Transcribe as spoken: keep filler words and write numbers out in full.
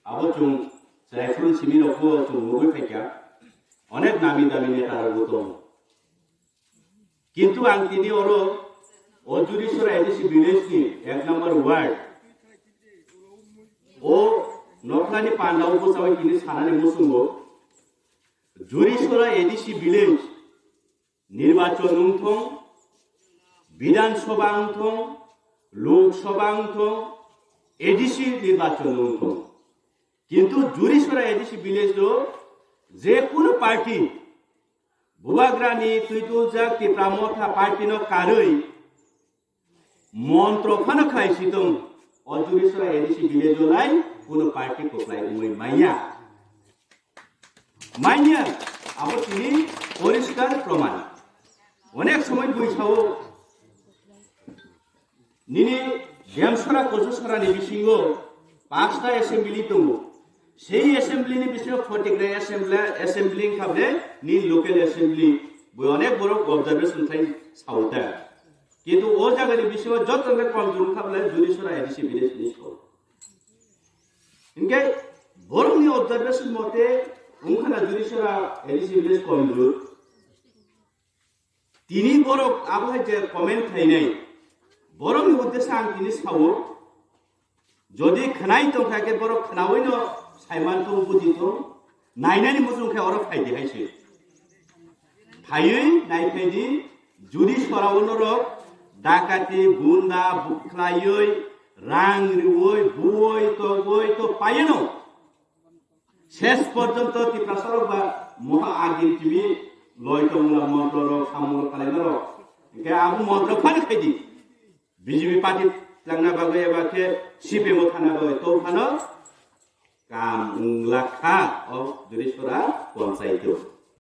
Abo chwng chwrai phuru simi rokbo chwng nugwi phaikha. Onek nami dami neta rokbo tongo. Kintu ang tini oro o Jurisora A D C village ni ek number ward o nokhlani pandao bwchawi tini sanani muchungo Jurisora A D C village nirbachon wngthong, Bidhan Sabha wngthong, Lok Sabha wngthong, A D C nirbachon wngthong. Kintu Jurisora A D C village o je kunu party Bubagrani twi tuljak Tipra Motha party no karwi montro phano khlai sitong o Jurisora A D C village o lai kunu party kwplai wngwi manya. Manya abo tini poriskar proman. Onek somoi bui sao nini Demsora Kochusora ni bisingo pasta assembly tongo. Sei assembly ni bisingo forty gram assembly, assembly wngkha bole ni local assembly bui onek borok observation khai saota. Kintu o jaga ni bisingo joto wngkha komjor wngkha bole Jurisora A D C village ni song. Hinkhe borok ni observation mote wngkha na Jurisora A D C village komjor. Tini borok abo hai je comment khainai, borokni uddesha ang tini sao, jodi khwnai tongkha khe borok khnawi no saiman tong buji tong, nainani muchung khe oro phaidi hai se. Phaiwi naiphaidi, Jurisora o norok dakati, gunda, bu-, khlaiwi, rang riwi, buwi, togwi to paiano. Ses porjonto Tiprasarok ba moha agin timi loi tongmula montro rok samung rok kalaima rok. Hingke abo montro phano khaidi. B J P party tangna bagwi eba khe C P M o thana bagwi to phano kam wngla kha o Jurisora ponchayat o.